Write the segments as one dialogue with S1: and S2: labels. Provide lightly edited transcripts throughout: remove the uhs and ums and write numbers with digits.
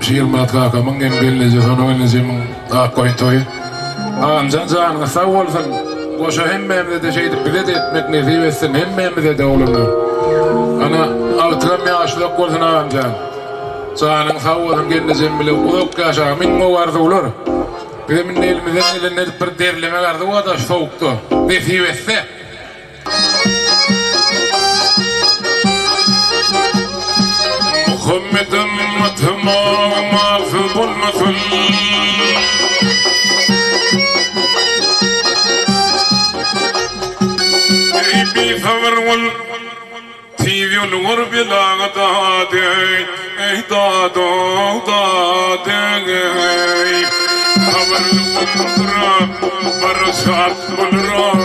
S1: Şirmyrat kakamyň hem gelneje Sona gelnejemiň ak goýun toýy. Agamjan janyňyz sag bolsun. Goşa hemmämize-de şeýdip bize-de etmek nesip etsin hemmämize-de oglanlar. Ana agtygam ýaşy uzak bolsun agamjan. Janyň sag bolsun gelnejem bile uzak ýaşa iň gowy arzuwlar. Bizem indi elimizden gelenini edip bir derlemek arzuw barda şu sowukda. Nesip etse. Muhammedem ymmatyma bolmasyn. Eý bisabyr ol, tiz ýolugar belaga dady, eý dado, dady, eý. Sabyrly bolduram, barasat boluram,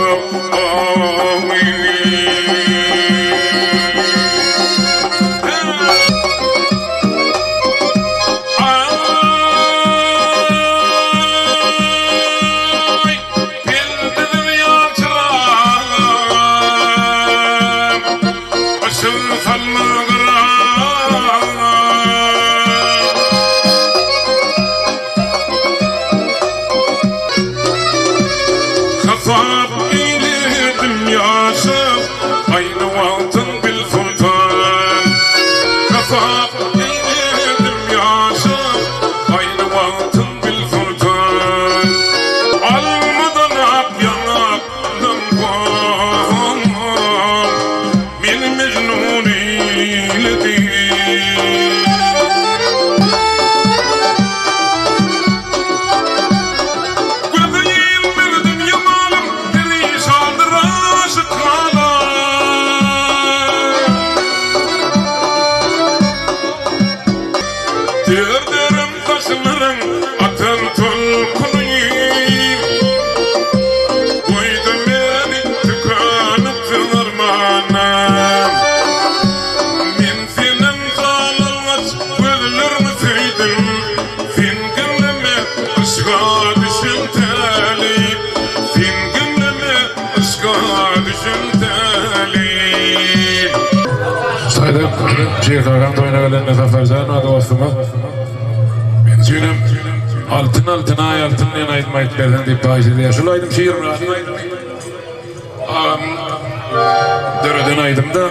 S1: Aý, peldiziň ýalçyragam, Yşyk salma gyra. Hasap eýledim ýaşap, Aýny wagtyň bil soltan. Hasap eýledim ýaşap, Aýny wagtyň bil soltan. Almadan ak ýaňakdan gam, Meni mejnun eýledi. Göze ilmez dünýe malym, Perişandyr aşyk halym. Derderim saçlaryň atan tolkuny, Goýdy meni tükeniksiz armana. Men seniň galangaç gözleriňi söýdüm, Sen gizleme yşga düşen tälim, Sen gizleme yşga düşen tälim.
S2: Şaýda Şir kakaň toýuna gelende Saparjan bar dostumyz. Meň üçinem Altyn altyn aý altyn diýen aýdym aýdyp berseň diýip haýyş edýär. Şul aýdym Şirmyradyň aýdymy. Agam döreden aýdymda.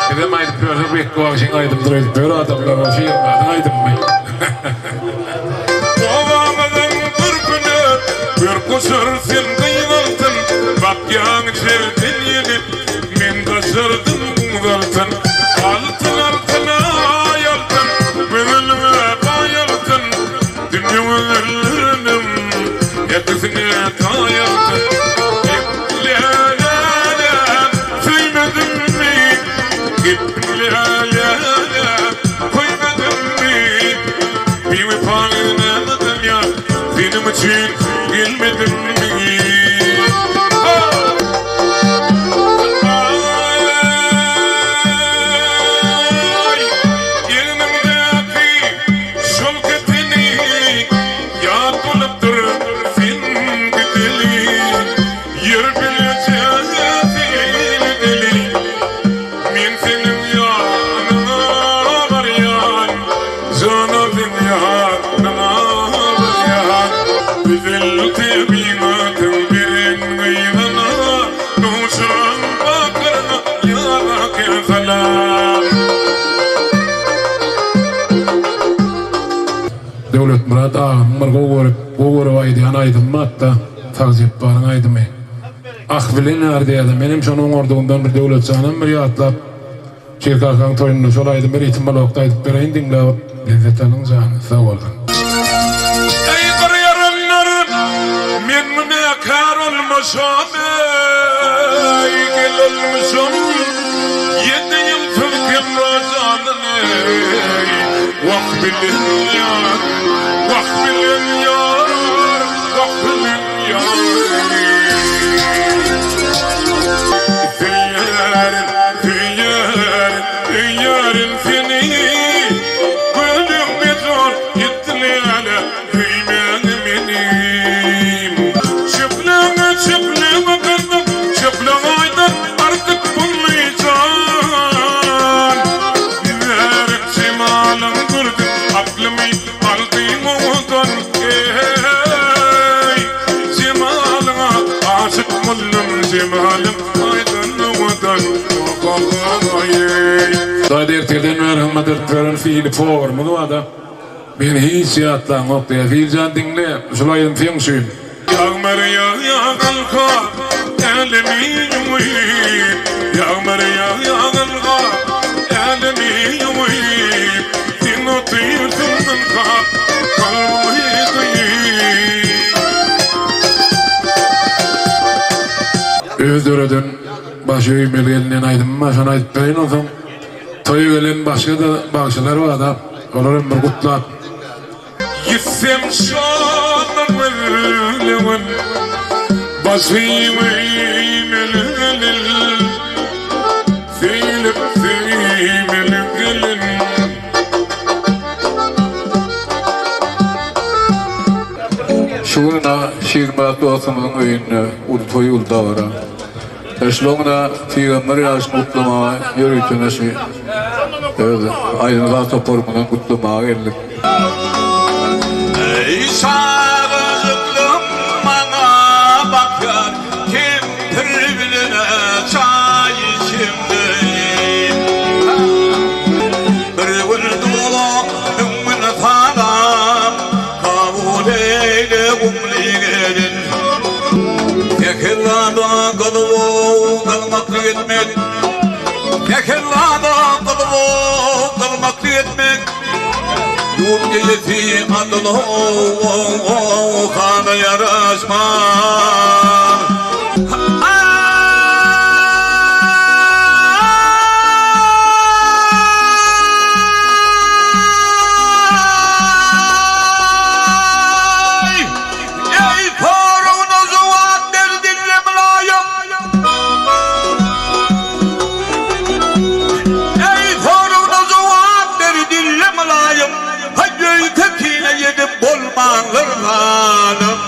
S2: Bizem aýdyp ýörsek Bekki bagşyň aýdymydyr öýdüp ýör adamlar ol Şirmyradyň aýdymymy.
S1: Obamyzyň görküne görk goşar sen gyz altyn Bakýaň içerden ýene Men daşardym uzaltyn Altyn altyn aý altyn Gözellige baý altyn Dünýe gözelleriniň Ählisine taý altyn Gepläläläm söýmedimmi Gepläläläm köýmedimmi Biwepalygy nämeden ýa Seniň üçin gelmedimmi Aý, egniňdäki şol keteni Ýat bolupdyr sen gideli, Ýer bileje sen edeli. Men seniň ýanyňa barýan, Jana seň ýanyňa barýan. Gözel tebigatyň beren gyzyna, Duşuran bakyryna ýa salam.
S2: Döwletmyrat agamyň bir gowy görüp, gowy görüp aýdýan aýdymy batda, Sagy Jepbaryň aýdymy. Ah bilen ýar diýýärler. Menem şony oňardygymdan bir Döwletjanam bir ýatlap, Şir kakaň toýunda şol aýdymy ritm blokda aýdyp bereýin diňläp lezzet alyň janyňyz sag bolsun.
S1: Eý bir ýaranlar men günäkär olmuşam eý gel olmuşam Ýedi ýyl söz Hemra janyn eý wah bilen ýar wah bilen ýar wah bilen ýar Söýerin söýerin söýerin seni Gözüm mejbur etdi näle söýmäňi meni Çöpleňe çöpleňe gyzym çöpleň aýdan artyk boldy jan Mübärek jemalyň gördüm. Şaýat ertirden bäri hyzmat edip ýören Fili powarymyz bar-da. Meni hiç ýatlaňok diýýär. Filjan diňle, şul aýdym seň üçin. Ýagmyr ýagýar ylga, älemi ýuwup, Ýagmyr ýagýar ylga, älemi ýuwup, Sen otyrsyň ylgap, kalbymy gyýyp. Öz döreden Başy öýmeli gelin diýen aýdymym bar, şony aýdyp bereýin onsoň toýa gelen başga-da bagşylar bar-da, olar hem bir gutlap. Gitsem şonda gözlegin, Başym öýmeli gelin, Söýlüp söýmeli gelin.
S3: Şu gün Şirmyrat dostumyzyň öýünde uly toý uly dabara. Şoňda pygamber ýaşyny gutlamaga ýörite şu öz aýdym-saz toparymyzdan gutlamaga geldik.
S4: Eý çagajyklym maňa bakýar kempir bilen çaý içemde. Bir gün dola müň gün salam kabul eýle gumly gelin. Sähellada gyzyl gyzmaklyk etmek Sähellada gyzyl gyzmaklyk etmek Ýurt eýesi adyl hana ýaraşmaz. Eý soragyna jogap ber diňle mylaýym. Eý soragyna jogap ber diňle mylaýym. Haý öýke kine edip bolmandyr zalym.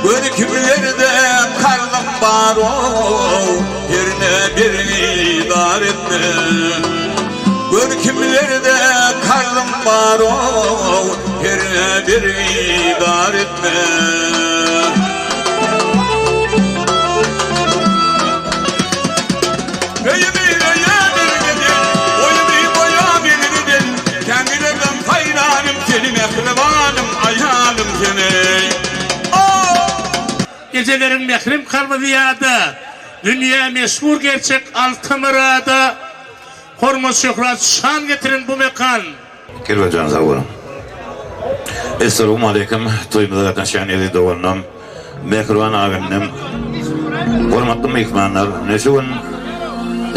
S4: Gör kimlerde karzyň bar-ow, herne bergidar etme. Gör kimlerde karzym bar-ow, herne bergidar etme. Öýümi öýe bergedin, boýumy boýa bergedin, Kämillerden saýlanym seni mähribanym, aýalym seni.
S5: Ejeleriň mährem kalby zyýada, Dünýä meşhur gerçek Altymyrada. Hormat şöhrat şan getiren bu mekan.
S6: Kerwenjan sag boluň. Essalawmaleýkim toýumyza gatnaşýan eziz doganlarym, mähriban aga-inim, hormatly myhmanlar. Ine şu gün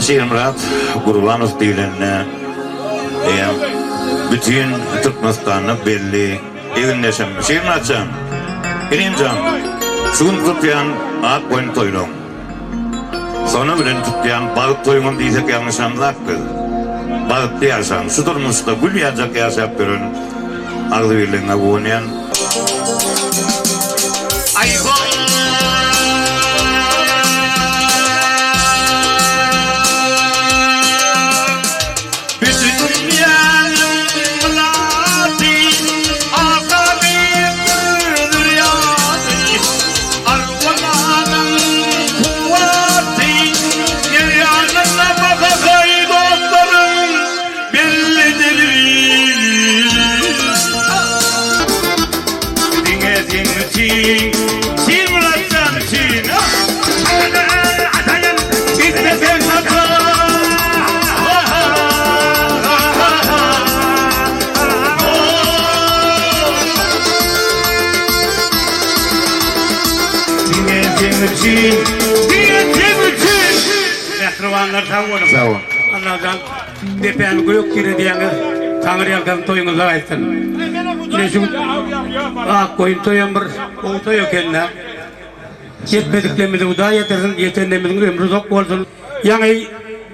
S6: Şirmyrat Gurbanow diýlende eýýäm bütin Türkmenistanda belli egindeşim. Şirmyratjan, inim jan, şu gün tutýan ak goýun toýlaň. Sona bilen tutýan bagt toýuňam diýsek ýalňyşamzak biz. Bagtly ýaşaň, şu durmuşda gül ýaljak ýaşap ýören agzybirligiňe guwanýan.
S4: Bütün dünýäniň mylady, Azabydyr zürýady, Arwalanyň kuwwaty, Derýanyň nabasy dostlaryň bellidir. Diňe seň üçin, Şirmyrat jan üçin. Isleseň hata.
S5: Diňe seň üçin, diňe seň üçin. Mähribanlar sag boluň.
S6: Sag boluň.
S5: Allajan depäni gök diredýäňiz. Taňry ýalkasyn toýuňyzda gaýtsyn. Ine şu ak goýun toýam bir gowy toý eken-dä. Ýetmediklerimizi Hudaý ýetirsin, ýetenlerimiziň ömri uzak bolsun. Ýaňy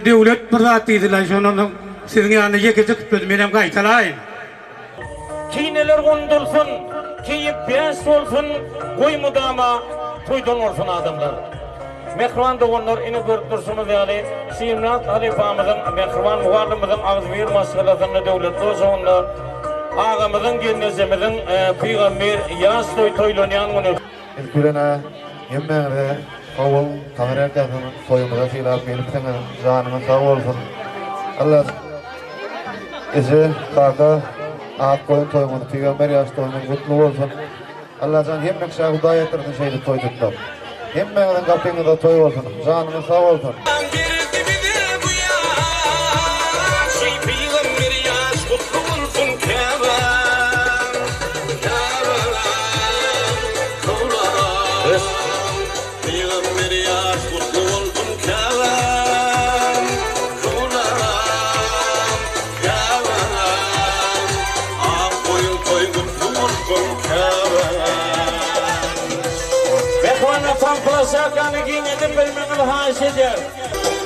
S5: Döwlet bir zat diýdiler, şondan soň siziň ýanynda ýekeje kütledi, menem gaýtalaýyn.
S7: Kineler undulsyn, keýp bäş bolsun, goý mydama toýdan bolsun adamlar. Mähriban doganlar ine görüp durşumyz ýaly Şirmyrat halypamyzyň mähriban mugallymyzyň agzybir maşgalasynda döwletli ojagynda agamyzyň gelnejemiziň pygamber ýaş toý toýlanýan güni.
S8: Ilki bilen-ä hemmäňize sag boluň, Taňryýalkasyn, toýumyza sylap gelipsiňiz, janyňyz sag bolsun. Allah Eje, kaka, ak goýun toýuňyz, pygamber ýaş toýuňyz gutly bolsun. Allajan hemme kişä Hudaý ýetirsin şeýdip toý tutsak. Hemmäňiziň gapyňyzda toý bolsun. Janyňyz sag bolsun.
S4: Berdi bize bu ýaş, eý pygamber ýaş gutly bolsun käbäm, käbäm, köwlam. Pygamber ýaş gutly bolsun käbäm, köwlam, käbäm. Ak goýun toý gutly bolsun käbäm.
S7: Mähriban atam plaşakany giňedip bermegiňizi haýyş edýäris.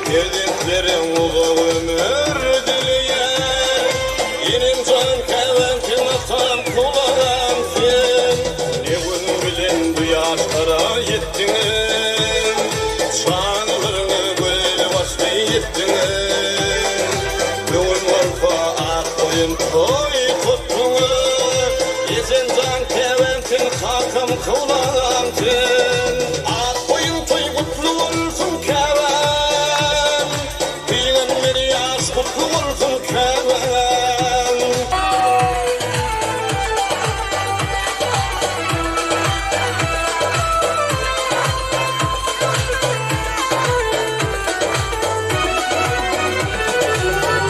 S4: Perzentleriň uzak ömür dileýär. Enem jan käbäm sen atam kulagam sen. Ne gün bilen bu ýaşlara ýetdiňiz. Çagalaryňy göl başly etdiňiz. Bu gün bolsa ak goýun toý tutduňyz. Ejem jan käbäm sen kakam kulagam sen. Ak goýun toý gutly bolsun käbäm. Pygamber ýaş gutly bolsun käbäm.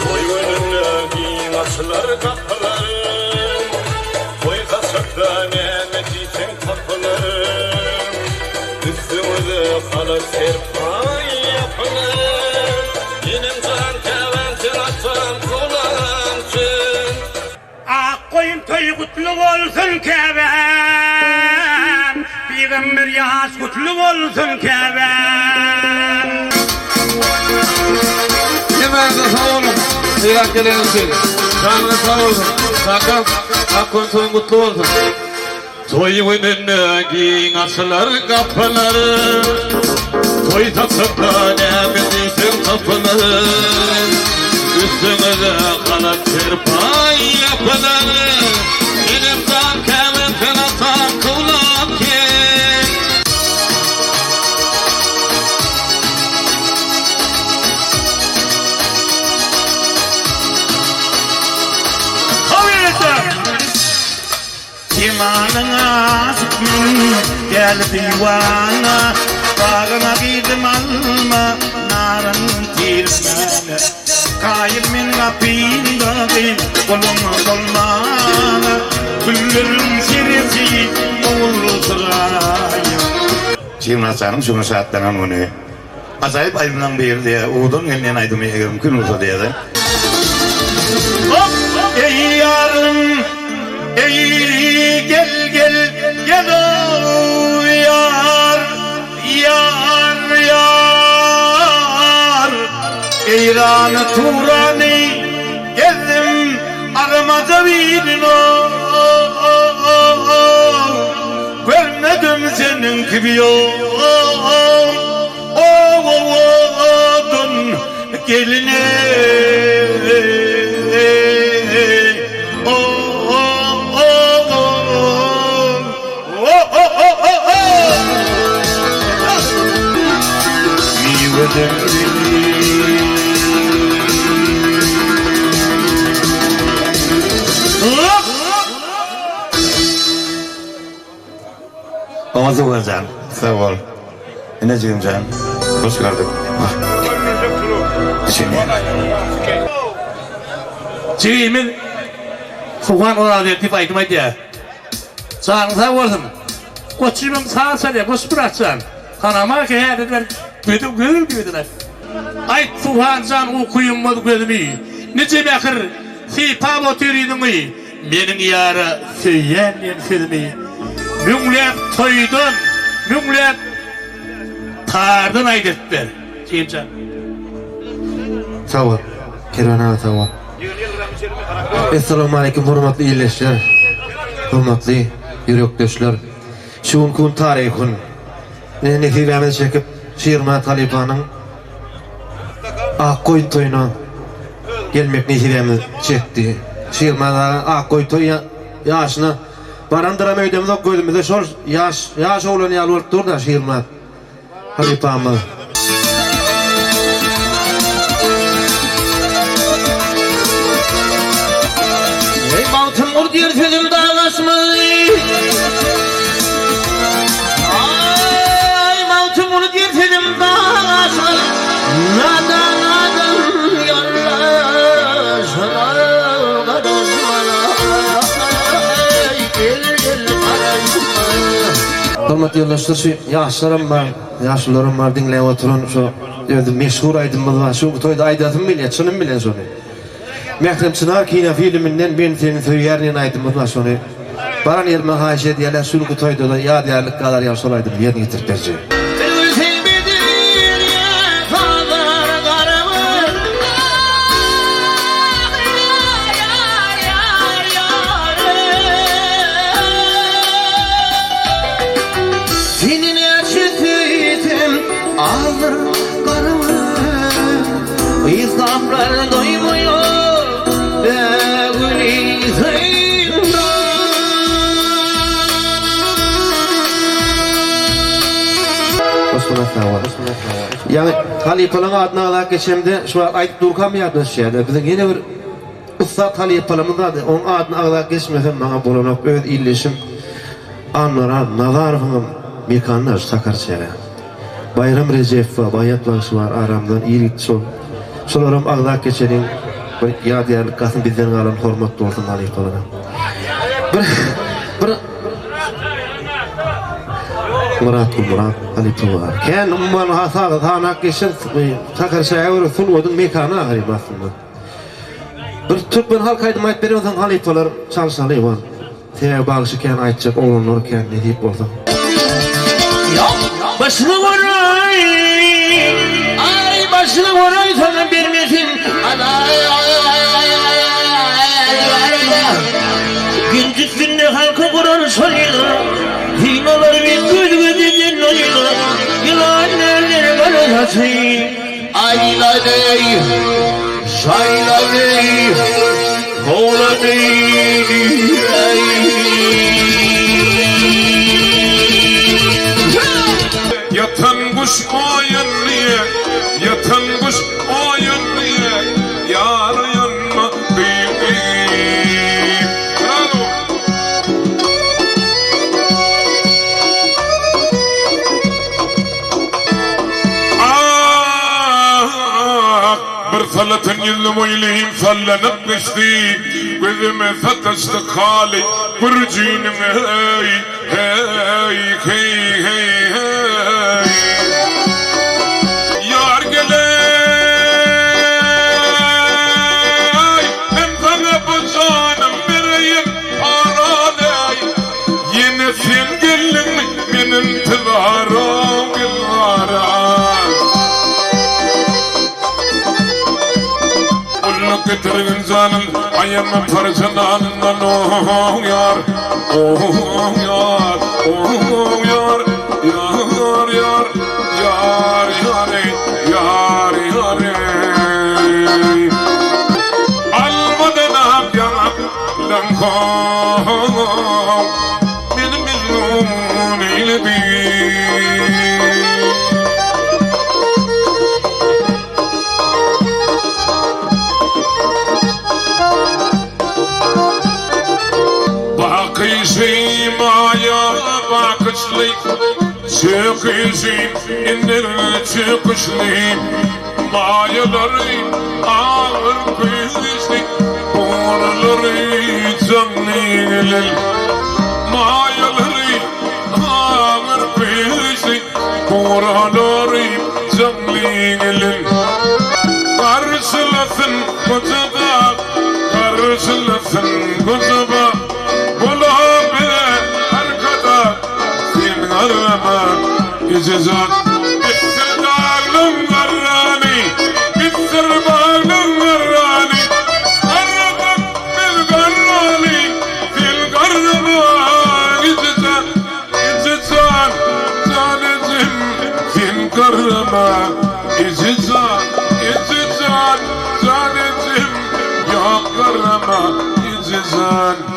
S4: Toý gününde giň açylar gapylar. Toý saçakda näme diýseň tapylar. Üstüňize halat serpaý ýapylar. Enem jan käbäm sen atam kulam sen.
S5: Ak goýun toýy gutly bolsun käbäm, Pygamber ýaş gutly bolsun käbäm.
S1: Hemmäňize sag boluň, sylap geleniňiz üçin. Janyňyz sag bolsun. Kakam, ak goýun toýuň gutly bolsun.
S4: Toý gününde giň açylar gapylar, Toý saçakda näme diýseň tapylar, Üstüňize halat serpaý ýapylar, Enem jan käbäm sen atam kyblam sen.
S5: Jemalyňa aşyk men, däli diwana, Bagyňa girdim alma, naryn tirmäne. Kaýyl men gapyňdaky guluň bolmana, Gülleriň seresi ogulsyraýym.
S6: Şirmyrat janyň şu gün şatlanan güni. Ajaýyp aýdymlaň biri diýýär. Uludan gelmeýän aýdymy eger mümkin bolsa diýýär-de.
S5: Hop eý ýarym eý gel gel gel ow ýar ýar ýar Eýrany Turany gezdim aramaja birin ow Görmedim seniň kibi owadan gelini. Miweden
S6: Oňa Zuhra jan, sag bol. Inejigim jan, hoş gördük. Düşünýän.
S5: Jigimiz Suhan Orazberdiýew aýdym aýdýar. Janyň sag bolsun. Goçjygym saz çalýar, Goçmyrat jan. Hanamaki häzirler gözel gözel diýdiler. Aýt Suhan jan uky ýummaz gözümi. Nije mähir sypap otyr ýüzüňi. Meniň ýara söýýän diýen sözümi müňläp toýdan, müňläp tardan aýdyp ber, Jemjan.
S9: Sag bol. Kerwen aga sag bol. Essalamu aleýkum hormatly ildeşler. Hormatly ýürekdeşler. Şu günki gün taryhy gün. Ine nesibämizi çekip Şirmyrat halypanyň Ak goýun toýuna gelmek nesibämiz çekdi. Şirmyrat aga ak goýun toý ýaşyna barandyram öýdemzok gözümize şol ýaş ýaş oglan ýaly bolup dur-da Şirmyrat halypamyz.
S10: Magtymguly diýen sözüm dag aşmaly. Aý, Magtymguly diýen sözüm dag aşmaly. Nadan adam ýoldaşyna garaşmaly. Aý, gel, gel, garaşma.
S9: Hormatly ýoldaşlar şu ýaşlaram bar, ýaşulularam bar diňläp oturan şu özü meşhur aýdymymyz bar. Şu toýda aýdasym gelýär, çynym bilen şony. Mährem Çynar kino filminden Men seni söýýärin diýen aýdymymyz bar şony baran ýerime haýyş edýärler şu günki toýda-da ýadygärlik galar ýaly şol aýdymy ýerine ýetirip berjek.
S10: Seni näçe söýsem azdyr garagöz Yzlaplar doýmaýar bägüli synda.
S9: Dostum sag bol. Ýaňy halypalaryň adyny agzap geçemde şu wagt aýdyp durkam ýadyma düşýärler. Biziň ýene bir ussat halypalarymyz bardy. Oň adyny agzap geçmesem maňa bolanok. Öz ildeşim Annaraz Nazarowyňam mekany şu Sakarçäge. Baýram Rejepow bar, Baýat bagşy bar, aramyzdan ir gitdi şol. Şolaram agzap geçeliň, bir ýadygärlik galsyn bizden galan hormat bolsun halypalara. Bir bir Myrat Gulmyrat halypa bar. Kän umuman hasaby sanap geçen Sakarçäge görä sungatyň mekany ahyryn aslynda. Bir türkmen halk aýdymy aýdyp berýän bolsaň halypalar çalşaly wan. Sebäbi bagşy kän aýtjak oglanlar kän nesip bolsa.
S10: Başyňa göräý, aý başyňa göräý saňa bermesin Genç üstünde halka guran şol ýylan Synalar we göz göz eden o ýylan Ýylan näler gara saçy Aýlady, şaýlady, towlady.
S1: Ýatan guş oýandy, ýatan guş oýandy, Ýar oýanma diýip. Bravo! Ah, bir salatyn ýüzli boýly hem sallanyp geçdi, Gözüme sataşdy haly gürjiniň heý, heý, heý, heý, heý. Ýar geleý, men saňa bu janym bereýin, paraleý. Ýene sen geldiňmi men intizara gülgara. Gulluk getirgin janym aýama parça nanyndan oh ýar oh ýar oh ýar ýar ýar ýar ýar eý ýar ýar eý Almadan ak ýaňak Laňkow meni mejnun eýledi. Bakyşy maýa bakyşly, Çöküşi indir çöküşli. Maýalary agyr güýçli, Goralary janly gelir. Maýalary agyr güýçli, Goralary janly gelir. Garşylasyn goja bag, Garşylasyn goja bag, Bola bile arkadag, Sen garrama eje jan. Bitsin daglaň garrany, Bitsin baglaň garrany, Garradyk biz garrany, Sen garrama eje jan. Eje jan, jan ejem, Sen garrama eje jan. Eje jan, jan ejem, Ýok garrama eje jan.